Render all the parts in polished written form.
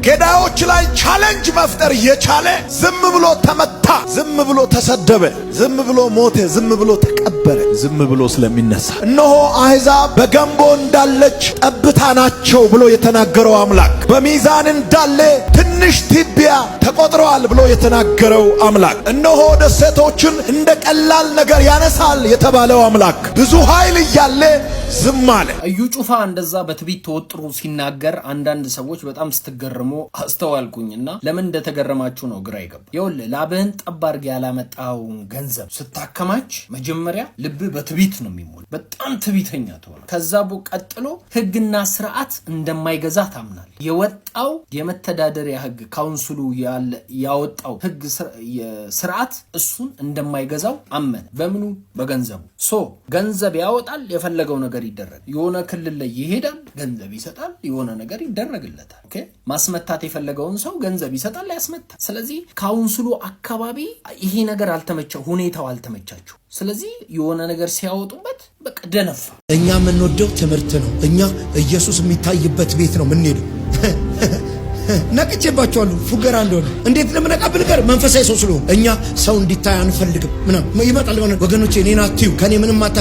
ገዳዮች ላይ challenge መፍጠር እየቻለ ዝም ብሎ ተመታ፣ ዝም ብሎ ተሰደበ፣ ዝም ብሎ ሞተ፣ ዝም ብሎ ተቀበረ፣ ዝም ብሎ ስለሚነሳ እነሆ አሕዛብ በገንቦ እንዳለች ጠብታ ናቸው ብሎ የተናገረው አምላክ፣ በሚዛን እንዳለ ትንሽ ትቢያ ተቆጥረዋል ብሎ የተናገረው አምላክ፣ እነሆ ደሴቶችን እንደ ቀላል ነገር ያነሳል የተባለው አምላክ ብዙ ኃይል እያለ ዝም አለ። እዩ ጩፋ እንደዛ በትቢት ተወጥሮ ሲናገር አንዳንድ ሰዎች በጣም ስትገርሙ አስተዋልኩኝ እና ለምን እንደተገረማችሁ ነው ግራ የገባ። ይኸውልህ፣ ላብህን ጠብ አድርገህ ያላመጣኸውን ገንዘብ ስታከማች መጀመሪያ ልብህ በትቢት ነው የሚሞላ። በጣም ትቢተኛ ትሆናለህ። ከዛ ቀጥሎ ህግና ስርዓት እንደማይገዛ ታምናለህ። የወጣው የመተዳደሪያ ህግ፣ council ኡ ያወጣው ህግ ስርዓት እሱን እንደማይገዛው አመነ። በምኑ? በገንዘቡ። So ገንዘብ ያወጣል፣ የፈለገው ነገር ይደረግ። የሆነ ክልል ላይ ይሄዳል፣ ገንዘብ ይሰጣል፣ የሆነ ነገር ይደረግለታል። Okay፣ ማስመታት የፈለገውን ሰው ገንዘብ ይሰጣል፣ ያስመታል። ስለዚህ council ኡ አካባቢ ይሄ ነገር አልተመቸው፣ ሁኔታው አልተመቻቸው። ስለዚህ የሆነ ነገር ሲያወጡበት በቃ ደነፋ። እኛ የምንወደው ትምህርት ነው። እኛ ኢየሱስ የሚታይበት ቤት ነው የምንሄደው። ነቅቼባቸዋለሁ። ፉገራ እንደሆነ እንዴት እንደምነቃብህ ንገር። መንፈሳዊ ሰው ስለሆንኩ እኛ ሰው እንዲታይ አንፈልግም። ምናምን ይመጣል። ወገኖቼ፣ እኔን አትዩ፣ ከኔ ምንም አታ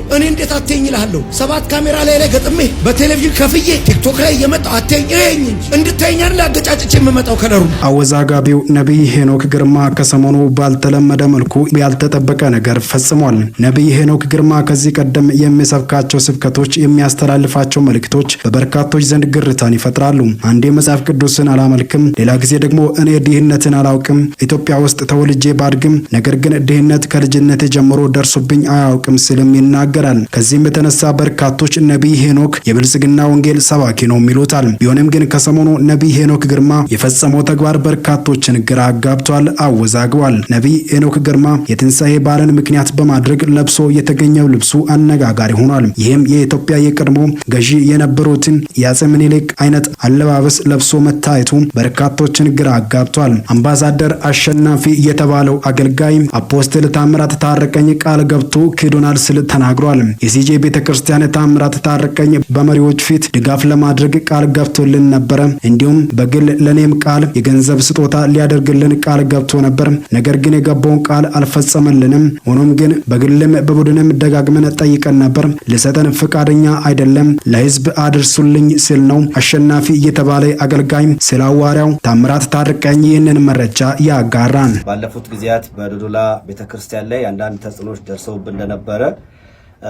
እኔ እንዴት አትየኝ እልሃለሁ። ሰባት ካሜራ ላይ ላይ ገጥሜ፣ በቴሌቪዥን ከፍዬ፣ ቲክቶክ ላይ እየመጣሁ አትየኝ እየኝ እንጂ እንድታየኝ አይደል አገጫጭቼ የምመጣው ከለሩ። አወዛጋቢው ነቢይ ሄኖክ ግርማ ከሰሞኑ ባልተለመደ መልኩ ያልተጠበቀ ነገር ፈጽሟል። ነቢይ ሄኖክ ግርማ ከዚህ ቀደም የሚሰብካቸው ስብከቶች፣ የሚያስተላልፋቸው መልእክቶች በበርካቶች ዘንድ ግርታን ይፈጥራሉ። አንዴ መጽሐፍ ቅዱስን አላመልክም፣ ሌላ ጊዜ ደግሞ እኔ ድህነትን አላውቅም፣ ኢትዮጵያ ውስጥ ተወልጄ ባድግም ነገር ግን ድህነት ከልጅነቴ ጀምሮ ደርሶብኝ አያውቅም ሲልም ይናገራል። ከዚህም የተነሳ በርካቶች ነቢይ ሄኖክ የብልጽግና ወንጌል ሰባኪ ነው ይሉታል። ቢሆንም ግን ከሰሞኑ ነቢይ ሄኖክ ግርማ የፈጸመው ተግባር በርካቶችን ግራ አጋብቷል፣ አወዛግቧል። ነቢይ ሄኖክ ግርማ የትንሣኤ በዓልን ምክንያት በማድረግ ለብሶ የተገኘው ልብሱ አነጋጋሪ ሆኗል። ይህም የኢትዮጵያ የቀድሞ ገዢ የነበሩትን የአፄ ምኒልክ አይነት አለባበስ ለብሶ መታየቱ በርካቶችን ግራ አጋብቷል። አምባሳደር አሸናፊ የተባለው አገልጋይ apostle ታምራት ታረቀኝ ቃል ገብቶ ክዶናል ሲል ተናግሯል። የሲጄ ቤተክርስቲያን ታምራት ታረቀኝ በመሪዎች ፊት ድጋፍ ለማድረግ ቃል ገብቶልን ነበረ። እንዲሁም በግል ለኔም ቃል የገንዘብ ስጦታ ሊያደርግልን ቃል ገብቶ ነበር። ነገር ግን የገባውን ቃል አልፈጸመልንም። ሆኖም ግን በግልም በቡድንም ደጋግመን ጠይቀን ነበር። ሊሰጠን ፈቃደኛ አይደለም። ለህዝብ አድርሱልኝ ሲል ነው አሸናፊ የተባለ አገልጋይ ስለ ሐዋርያው ታምራት ታረቀኝ ይህንን መረጃ ያጋራን። ባለፉት ጊዜያት በዶዶላ ቤተክርስቲያን ላይ አንዳንድ ተጽዕኖች ደርሰውብን እንደነበረ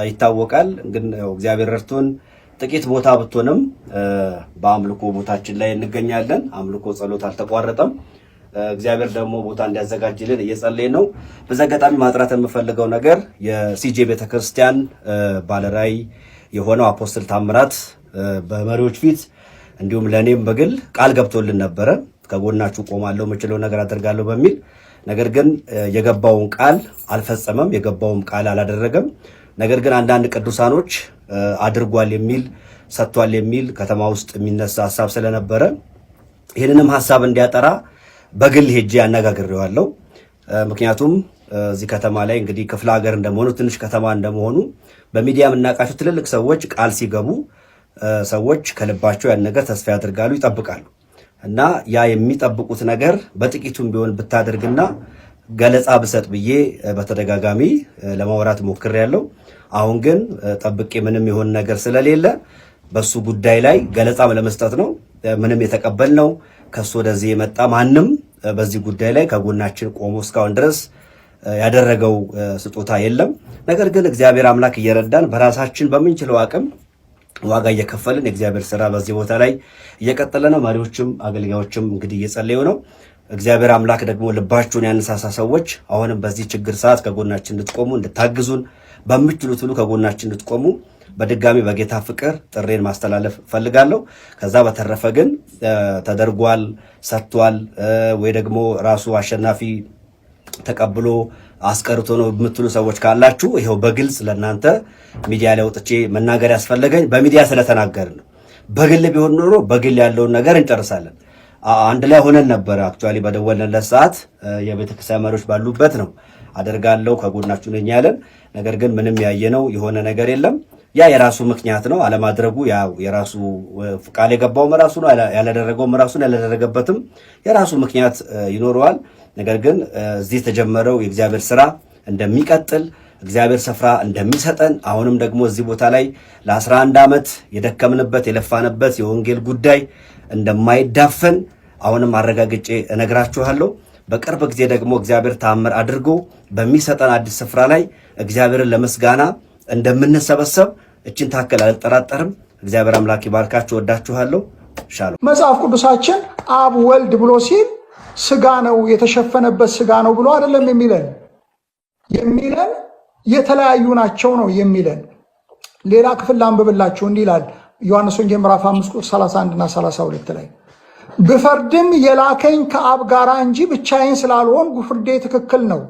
ይታወቃል። ግን እግዚአብሔር ረድቶን ጥቂት ቦታ ብትሆንም በአምልኮ ቦታችን ላይ እንገኛለን። አምልኮ ጸሎት አልተቋረጠም። እግዚአብሔር ደግሞ ቦታ እንዲያዘጋጅልን እየጸለይን ነው። በዛ አጋጣሚ ማጥራት የምፈልገው ነገር የሲጄ ቤተክርስቲያን ባለራዕይ የሆነው apostle ታምራት በመሪዎች ፊት እንዲሁም ለእኔም በግል ቃል ገብቶልን ነበረ። ከጎናችሁ ቆማለሁ፣ የምችለው ነገር አደርጋለሁ በሚል፣ ነገር ግን የገባውን ቃል አልፈጸመም፣ የገባውም ቃል አላደረገም። ነገር ግን አንዳንድ ቅዱሳኖች አድርጓል የሚል፣ ሰጥቷል የሚል ከተማ ውስጥ የሚነሳ ሀሳብ ስለነበረ ይህንንም ሀሳብ እንዲያጠራ በግል ሄጄ አነጋግሬዋለሁ። ምክንያቱም እዚህ ከተማ ላይ እንግዲህ ክፍለ ሀገር እንደመሆኑ፣ ትንሽ ከተማ እንደመሆኑ በሚዲያ የምናውቃቸው ትልልቅ ሰዎች ቃል ሲገቡ ሰዎች ከልባቸው ያን ነገር ተስፋ ያደርጋሉ፣ ይጠብቃሉ። እና ያ የሚጠብቁት ነገር በጥቂቱም ቢሆን ብታደርግና ገለጻ ብሰጥ ብዬ በተደጋጋሚ ለማውራት ሞክሬያለሁ። አሁን ግን ጠብቄ ምንም የሆነ ነገር ስለሌለ በሱ ጉዳይ ላይ ገለጻም ለመስጠት ነው። ምንም የተቀበልነው፣ ከሱ ወደዚህ የመጣ ማንም በዚህ ጉዳይ ላይ ከጎናችን ቆሞ እስካሁን ድረስ ያደረገው ስጦታ የለም። ነገር ግን እግዚአብሔር አምላክ እየረዳን በራሳችን በምንችለው አቅም ዋጋ እየከፈልን የእግዚአብሔር ስራ በዚህ ቦታ ላይ እየቀጠለ ነው። መሪዎችም አገልጋዮችም እንግዲህ እየጸለዩ ነው። እግዚአብሔር አምላክ ደግሞ ልባችሁን ያነሳሳ ሰዎች አሁንም በዚህ ችግር ሰዓት ከጎናችን እንድትቆሙ፣ እንድታግዙን፣ በምትችሉት ሁሉ ከጎናችን እንድትቆሙ በድጋሚ በጌታ ፍቅር ጥሪዬን ማስተላለፍ እፈልጋለሁ። ከዛ በተረፈ ግን ተደርጓል፣ ሰጥቷል ወይ ደግሞ ራሱ አሸናፊ ተቀብሎ አስቀርቶ ነው የምትሉ ሰዎች ካላችሁ ይኸው በግልጽ ለእናንተ ሚዲያ ላይ ወጥቼ መናገር ያስፈለገኝ በሚዲያ ስለተናገርን ነው። በግል ቢሆን ኖሮ በግል ያለውን ነገር እንጨርሳለን። አንድ ላይ ሆነን ነበረ። Actually በደወልንለት ሰዓት የቤተክርስቲያን መሪዎች ባሉበት ነው አደርጋለሁ ከጎናችሁ ነኝ ያለን። ነገር ግን ምንም ያየነው የሆነ ነገር የለም። ያ የራሱ ምክንያት ነው። አለማድረጉ ያው የራሱ ቃል የገባውም ራሱ ነው፣ ያላደረገውም ራሱ ነው፣ ያላደረገበትም የራሱ ምክንያት ይኖረዋል። ነገር ግን እዚህ የተጀመረው የእግዚአብሔር ስራ እንደሚቀጥል፣ እግዚአብሔር ስፍራ እንደሚሰጠን፣ አሁንም ደግሞ እዚህ ቦታ ላይ ለ11 ዓመት የደከምንበት የለፋንበት የወንጌል ጉዳይ እንደማይዳፈን አሁንም አረጋግጬ እነግራችኋለሁ። በቅርብ ጊዜ ደግሞ እግዚአብሔር ተአምር አድርጎ በሚሰጠን አዲስ ስፍራ ላይ እግዚአብሔርን ለምስጋና እንደምንሰበሰብ እችን ታክል አልጠራጠርም። እግዚአብሔር አምላክ ይባርካችሁ። ወዳችኋለሁ። ሻሎም። መጽሐፍ ቅዱሳችን አብ ወልድ ብሎ ሲል ስጋ ነው፣ የተሸፈነበት ስጋ ነው ብሎ አይደለም የሚለን፣ የተለያዩ ናቸው ነው የሚለን። ሌላ ክፍል ላንብብላችሁ። እንዲህ ይላል ዮሐንስ ወንጌል ምዕራፍ 5 ቁጥር 31 እና 32 ላይ፣ ብፈርድም የላከኝ ከአብ ጋራ እንጂ ብቻዬን ስላልሆንኩ ፍርዴ ትክክል ነው።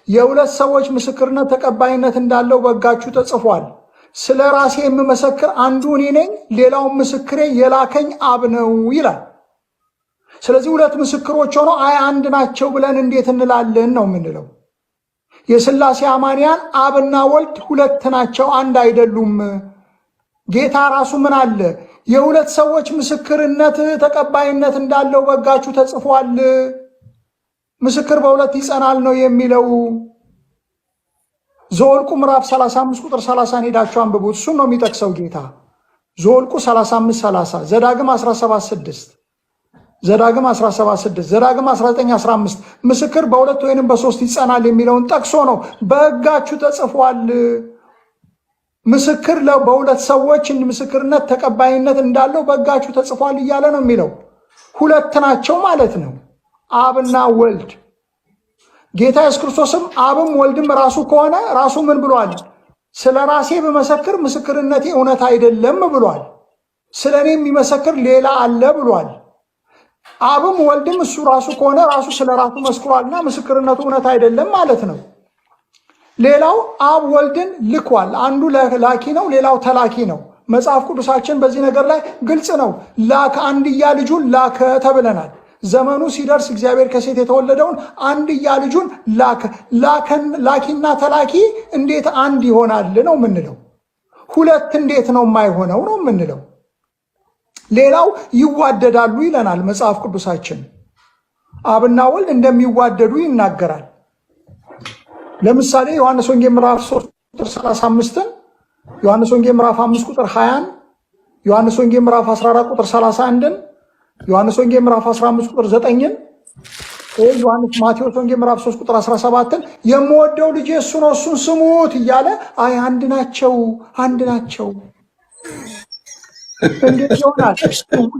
የሁለት ሰዎች ምስክርነት ተቀባይነት እንዳለው በሕጋችሁ ተጽፏል። ስለ ራሴ የምመሰክር አንዱ እኔ ነኝ፣ ሌላውን ምስክሬ የላከኝ አብ ነው ይላል። ስለዚህ ሁለት ምስክሮች ሆነው አይ አንድ ናቸው ብለን እንዴት እንላለን ነው የምንለው። የሥላሴ አማንያን አብና ወልድ ሁለት ናቸው፣ አንድ አይደሉም። ጌታ ራሱ ምን አለ? የሁለት ሰዎች ምስክርነት ተቀባይነት እንዳለው በሕጋችሁ ተጽፏል። ምስክር በሁለት ይጸናል ነው የሚለው። ዘኁልቁ ምዕራፍ 35 ቁጥር 30 ሄዳችሁ አንብቡት። እሱን ነው የሚጠቅሰው ጌታ። ዘኁልቁ 35 30፣ ዘዳግም 17 6፣ ዘዳግም 17 6፣ ዘዳግም 19 15 ምስክር በሁለት ወይንም በሶስት ይጸናል የሚለውን ጠቅሶ ነው በሕጋችሁ ተጽፏል። ምስክር በሁለት ሰዎች ምስክርነት ተቀባይነት እንዳለው በሕጋችሁ ተጽፏል እያለ ነው የሚለው። ሁለት ናቸው ማለት ነው፣ አብና ወልድ። ጌታ ኢየሱስ ክርስቶስም አብም ወልድም ራሱ ከሆነ ራሱ ምን ብሏል? ስለ ራሴ ብመሰክር ምስክርነቴ እውነት አይደለም ብሏል። ስለ እኔ የሚመሰክር ሌላ አለ ብሏል። አብም ወልድም እሱ ራሱ ከሆነ ራሱ ስለ ራሱ መስክሯልና ምስክርነቱ እውነት አይደለም ማለት ነው። ሌላው አብ ወልድን ልኳል። አንዱ ላኪ ነው፣ ሌላው ተላኪ ነው። መጽሐፍ ቅዱሳችን በዚህ ነገር ላይ ግልጽ ነው። ላከ፣ አንድያ ልጁን ላከ ተብለናል። ዘመኑ ሲደርስ እግዚአብሔር ከሴት የተወለደውን አንድያ ልጁን ላከ። ላኪና ተላኪ እንዴት አንድ ይሆናል ነው የምንለው። ሁለት እንዴት ነው የማይሆነው ነው የምንለው። ሌላው ይዋደዳሉ ይለናል መጽሐፍ ቅዱሳችን። አብና ወልድ እንደሚዋደዱ ይናገራል። ለምሳሌ ዮሐንስ ወንጌል ምዕራፍ 3 ቁጥር 35ን፣ ዮሐንስ ወንጌል ምዕራፍ 5 ቁጥር 20ን፣ ዮሐንስ ወንጌል ምዕራፍ 14 ቁጥር 31ን፣ ዮሐንስ ወንጌል ምዕራፍ 15 ቁጥር 9ን፣ ዮሐንስ ማቴዎስ ወንጌል ምዕራፍ 3 ቁጥር 17ን የምወደው ልጄ እሱ ነው፣ እሱን ስሙት እያለ አይ አንድ ናቸው፣ አንድ ናቸው እንዴት ይሆናል?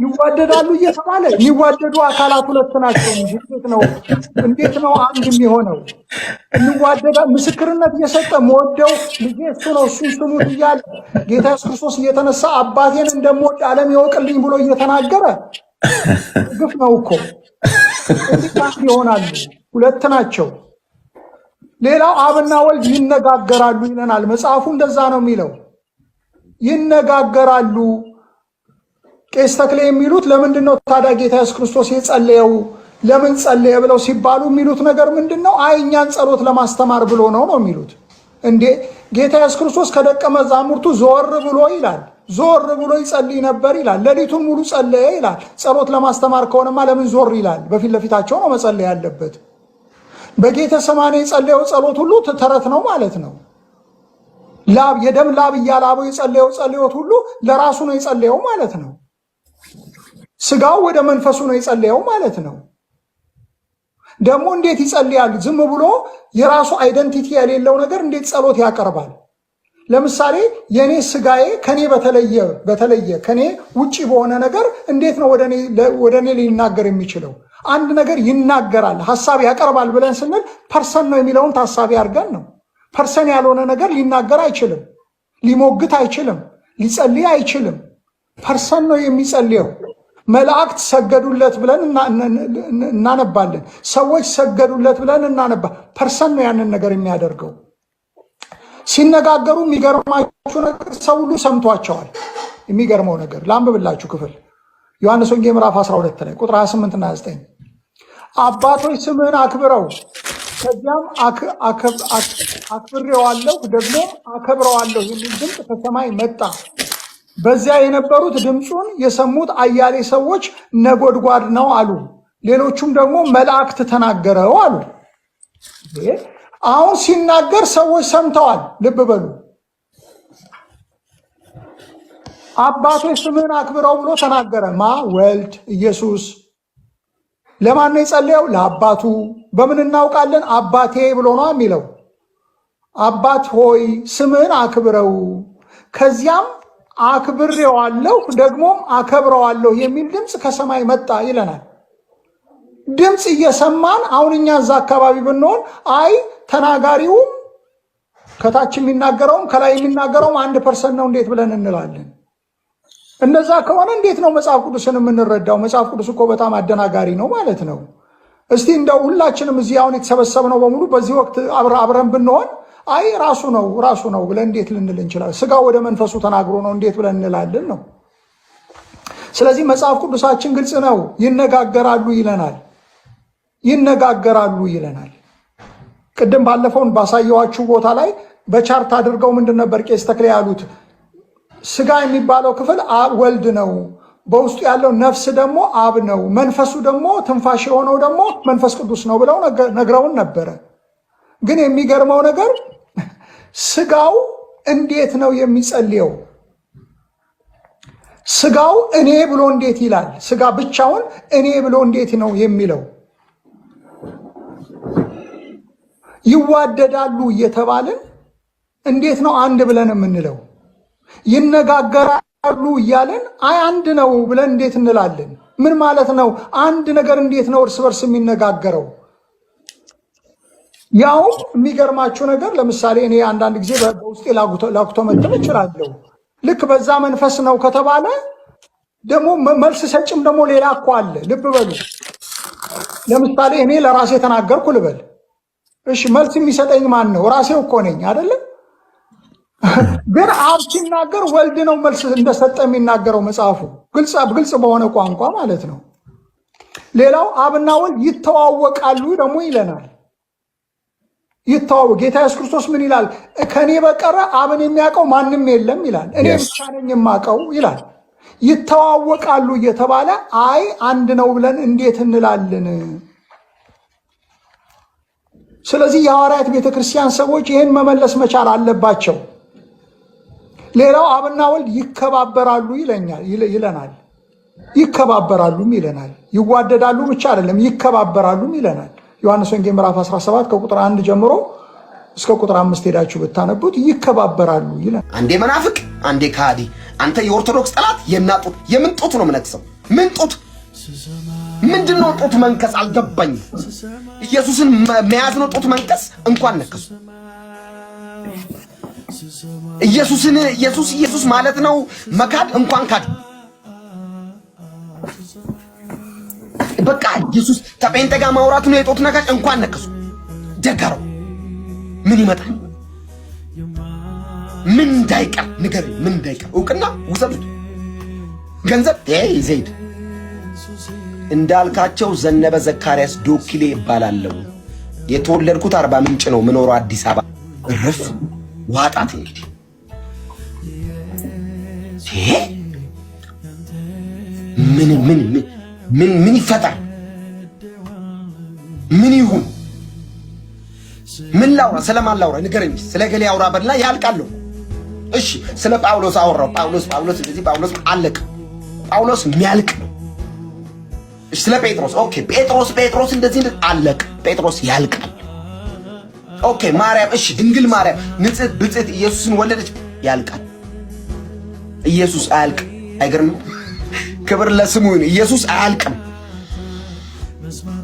ይዋደዳሉ እየተባለ የሚዋደዱ አካላት ሁለት ናቸው እንጂ እንዴት ነው አንድ የሚሆነው? እንዋደዳ ምስክርነት እየሰጠ መወደው ልጄ እሱ ነው፣ እሱን ስሙት እያለ ጌታ ኢየሱስ ክርስቶስ እየተነሳ አባቴን እንደምወድ ዓለም ይወቅልኝ ብሎ እየተናገረ ግፍ ነው እኮ። እንዴት አንድ ይሆናሉ? ሁለት ናቸው። ሌላው አብና ወልድ ይነጋገራሉ ይለናል መጽሐፉ። እንደዛ ነው የሚለው፣ ይነጋገራሉ። ቄስ ተክሌ የሚሉት ለምንድን ነው ታዲያ ጌታ ኢየሱስ ክርስቶስ የጸለየው፣ ለምን ጸለየ ብለው ሲባሉ የሚሉት ነገር ምንድን ነው? አይ እኛን ጸሎት ለማስተማር ብሎ ነው ነው የሚሉት። እንዴ፣ ጌታ ኢየሱስ ክርስቶስ ከደቀ መዛሙርቱ ዞር ብሎ ይላል፣ ዞር ብሎ ይጸልይ ነበር ይላል። ሌሊቱን ሙሉ ጸለየ ይላል። ጸሎት ለማስተማር ከሆነማ ለምን ዞር ይላል? በፊት ለፊታቸው ነው መጸለይ ያለበት። በጌተ ሰማኔ የጸለየው ጸሎት ሁሉ ተረት ነው ማለት ነው። ላብ የደም ላብ እያላበው የጸለየው ጸሎት ሁሉ ለራሱ ነው የጸለየው ማለት ነው። ስጋው ወደ መንፈሱ ነው የጸለየው ማለት ነው። ደግሞ እንዴት ይጸልያል? ዝም ብሎ የራሱ identity የሌለው ነገር እንዴት ጸሎት ያቀርባል? ለምሳሌ የኔ ስጋዬ ከኔ በተለየ ከኔ ውጪ በሆነ ነገር እንዴት ነው ወደ እኔ ሊናገር የሚችለው? አንድ ነገር ይናገራል፣ ሀሳብ ያቀርባል ብለን ስንል person ነው የሚለውን ታሳቢ አድርገን ነው። Person ያልሆነ ነገር ሊናገር አይችልም፣ ሊሞግት አይችልም፣ ሊጸልይ አይችልም። Person ነው የሚጸልየው። መላእክት ሰገዱለት ብለን እናነባለን። ሰዎች ሰገዱለት ብለን እናነባ። Person ነው ያንን ነገር የሚያደርገው። ሲነጋገሩ የሚገርማችሁ ነገር ሰው ሁሉ ሰምቷቸዋል። የሚገርመው ነገር ላንብብላችሁ ክፍል ዮሐንስ ወንጌል ምዕራፍ 12 ላይ ቁጥር 28 እና 29፣ አባቶች ስምህን አክብረው ከዚያም አክብሬዋለሁ ደግሞ አከብረዋለሁ የሚል ድምፅ ከሰማይ መጣ። በዚያ የነበሩት ድምፁን የሰሙት አያሌ ሰዎች ነጎድጓድ ነው አሉ። ሌሎቹም ደግሞ መላእክት ተናገረው አሉ። አሁን ሲናገር ሰዎች ሰምተዋል። ልብ በሉ። አባቶች ስምህን አክብረው ብሎ ተናገረ። ማ ወልድ ኢየሱስ። ለማን ነው የጸለየው? ለአባቱ። በምን እናውቃለን? አባቴ ብሎ ነው የሚለው። አባት ሆይ ስምህን አክብረው፣ ከዚያም አክብሬዋለሁ ደግሞም አከብረዋለሁ የሚል ድምፅ ከሰማይ መጣ ይለናል። ድምፅ እየሰማን አሁን እኛ እዛ አካባቢ ብንሆን አይ ተናጋሪውም ከታች የሚናገረውም ከላይ የሚናገረውም አንድ person ነው እንዴት ብለን እንላለን? እንደዛ ከሆነ እንዴት ነው መጽሐፍ ቅዱስን የምንረዳው? መጽሐፍ ቅዱስ እኮ በጣም አደናጋሪ ነው ማለት ነው። እስቲ እንደው ሁላችንም እዚህ አሁን የተሰበሰብነው በሙሉ በዚህ ወቅት አብረን ብንሆን አይ ራሱ ነው ራሱ ነው ብለን እንዴት ልንል እንችላለን? ስጋ ወደ መንፈሱ ተናግሮ ነው እንዴት ብለን እንላለን ነው። ስለዚህ መጽሐፍ ቅዱሳችን ግልጽ ነው። ይነጋገራሉ ይለናል፣ ይነጋገራሉ ይለናል። ቅድም ባለፈውን ባሳየዋችሁ ቦታ ላይ በ chart አድርገው ምንድን ነበር ቄስ ተክሌ ያሉት? ስጋ የሚባለው ክፍል ወልድ ነው። በውስጡ ያለው ነፍስ ደግሞ አብ ነው። መንፈሱ ደግሞ ትንፋሽ የሆነው ደግሞ መንፈስ ቅዱስ ነው ብለው ነግረውን ነበረ። ግን የሚገርመው ነገር ስጋው እንዴት ነው የሚጸልየው? ስጋው እኔ ብሎ እንዴት ይላል? ስጋ ብቻውን እኔ ብሎ እንዴት ነው የሚለው? ይዋደዳሉ እየተባልን እንዴት ነው አንድ ብለን የምንለው? ይነጋገራሉ እያለን አይ አንድ ነው ብለን እንዴት እንላለን? ምን ማለት ነው? አንድ ነገር እንዴት ነው እርስ በርስ የሚነጋገረው? ያውም የሚገርማችሁ ነገር ለምሳሌ እኔ አንዳንድ ጊዜ በውስጤ ላጉተመትም እችላለሁ። ልክ በዛ መንፈስ ነው ከተባለ ደግሞ መልስ ሰጭም ደግሞ ሌላ እኮ አለ። ልብ በሉ። ለምሳሌ እኔ ለራሴ ተናገርኩ ልበል። እሺ መልስ የሚሰጠኝ ማን ነው? ራሴው እኮ ነኝ አይደለም? ግን አብ ሲናገር ወልድ ነው መልስ እንደሰጠ የሚናገረው መጽሐፉ ግልጽ በሆነ ቋንቋ ማለት ነው። ሌላው አብና ወልድ ይተዋወቃሉ ደግሞ ይለናል። ይተዋወቅ ጌታ ኢየሱስ ክርስቶስ ምን ይላል? ከእኔ በቀረ አብን የሚያውቀው ማንም የለም ይላል። እኔ ብቻ ነኝ የማውቀው ይላል። ይተዋወቃሉ እየተባለ አይ አንድ ነው ብለን እንዴት እንላለን? ስለዚህ የሐዋርያት ቤተክርስቲያን ሰዎች ይህን መመለስ መቻል አለባቸው። ሌላው አብና ወልድ ይከባበራሉ ይለናል። ይከባበራሉም ይለናል። ይዋደዳሉ ብቻ አይደለም ይከባበራሉም ይለናል። ዮሐንስ ወንጌል ምዕራፍ 17 ከቁጥር 1 ጀምሮ እስከ ቁጥር 5 ሄዳችሁ ብታነቡት ይከባበራሉ ይለናል። አንዴ መናፍቅ፣ አንዴ ከሃዲ፣ አንተ የኦርቶዶክስ ጠላት የናጡት የምን ጡት ነው የምነክሰው? ምን ጡት ምንድን ነው ጡት መንከስ? አልገባኝም። ኢየሱስን መያዝ ነው ጡት መንከስ? እንኳን ነከሱ። ኢየሱስን ኢየሱስ ኢየሱስ ማለት ነው መካድ? እንኳን ካድ። በቃ ኢየሱስ ከጴንጤ ጋር ማውራት ነው የጦት ነካሽ። እንኳን ነከሱ። ደጋረው ምን ይመጣል? ምን እንዳይቀር ንገረኝ። ምን እንዳይቀር እውቅና ውሰዱት፣ ገንዘብ ዘይድ እንዳልካቸው ዘነበ ዘካርያስ ዶኪሌ ይባላለሁ። የተወለድኩት አርባ ምንጭ ነው፣ ምኖረው አዲስ አበባ። እርፍ ዋጣት እንግዲህ ምን ምን ምን ምን ይፈጠር? ምን ይሁን? ምን ላውራ? ስለማን ላውራ? ንገረኝ። ስለ ገሌ አውራ በላ ያልቃለሁ። እሺ ስለ ጳውሎስ አወራው። ጳውሎስ ጳውሎስ እንደዚህ ጳውሎስ አለቅ። ጳውሎስ የሚያልቅ ነው። እሺ ስለ ጴጥሮስ okay፣ ጴጥሮስ ጴጥሮስ እንደዚህ አለቅ። ጴጥሮስ ያልቃል። Okay ማርያም፣ እሺ ድንግል ማርያም ንጽሕት ብጽሕት ኢየሱስን ወለደች፣ ያልቃል። ኢየሱስ አያልቅም። አይገርምም? ክብር ለስሙ ይሁን። ኢየሱስ አያልቅም።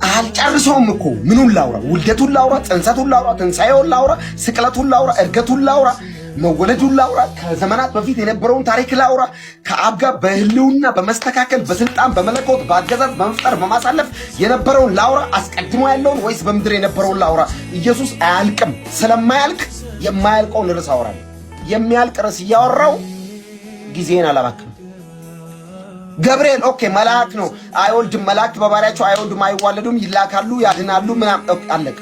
አልጨርሰውም እኮ ምኑን ላውራ? ውልደቱን ላውራ፣ ጽንሰቱን ላውራ፣ ትንሣኤውን ላውራ፣ ስቅለቱን ላውራ፣ እርገቱን ላውራ፣ መወለዱን ላውራ፣ ከዘመናት በፊት የነበረውን ታሪክ ላውራ፣ ከአብ ጋር በህልውና በመስተካከል በስልጣን በመለኮት በአገዛዝ በመፍጠር በማሳለፍ የነበረውን ላውራ፣ አስቀድሞ ያለውን ወይስ በምድር የነበረውን ላውራ? ኢየሱስ አያልቅም። ስለማያልቅ የማያልቀውን ርዕስ አወራለሁ። የሚያልቅ ርዕስ እያወራው ጊዜን አላባክም። ገብርኤል okay መልአክ ነው፣ አይወልድም። መላእክት በባህሪያቸው አይወልዱም፣ አይዋለዱም፣ ይላካሉ፣ ያድናሉ ምናምን አለቀ።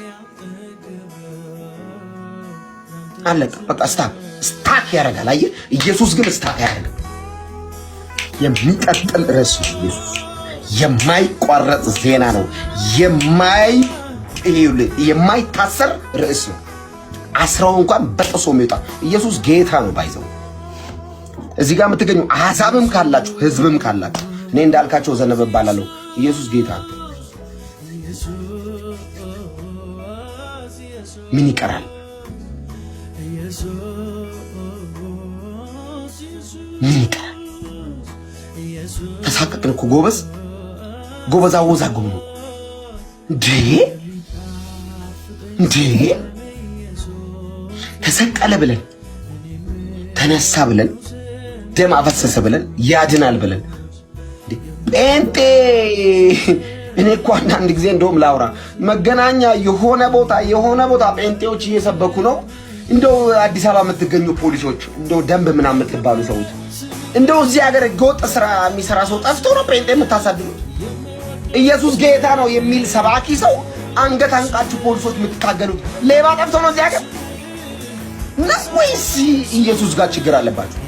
አለቀ። በቃ stuck stuck ያደርጋል። አየህ፣ ኢየሱስ ግን stuck አያደርግም። የሚቀጥል ርዕስ ነው ኢየሱስ። የማይቋረጥ ዜና ነው። የማይታሰር ርዕስ ነው። አስረው እንኳን በጥሶ የሚወጣ ኢየሱስ ጌታ ነው። By the way እዚህ ጋር የምትገኙ አሕዛብም ካላችሁ ሕዝብም ካላችሁ እኔ እንዳልካቸው ዘነበ እባላለሁ። ኢየሱስ ጌታ ነው። ምን ይቀራል? ምን ይቀራል? ተሳቀቅን እኮ ጎበዝ ጎበዝ፣ አወዛገቡ ነው እንዴ እንዴ! ተሰቀለ ብለን ተነሳ ብለን ደም አፈሰሰ ብለን ያድናል ብለን ጴንጤ። እኔ እኮ አንዳንድ ጊዜ እንደውም ላውራ መገናኛ የሆነ ቦታ የሆነ ቦታ ጴንጤዎች እየሰበኩ ነው። እንደው አዲስ አበባ የምትገኙ ፖሊሶች፣ እንደው ደንብ ምናምን የምትባሉ ሰዎች፣ እንደው እዚህ ሀገር ህገወጥ ስራ የሚሰራ ሰው ጠፍቶ ነው ጴንጤ የምታሳድዱት? ኢየሱስ ጌታ ነው የሚል ሰባኪ ሰው አንገት አንቃችሁ ፖሊሶች የምትታገሉት ሌባ ጠፍቶ ነው እዚህ ሀገር ነው ወይስ ኢየሱስ ጋር ችግር አለባችሁ?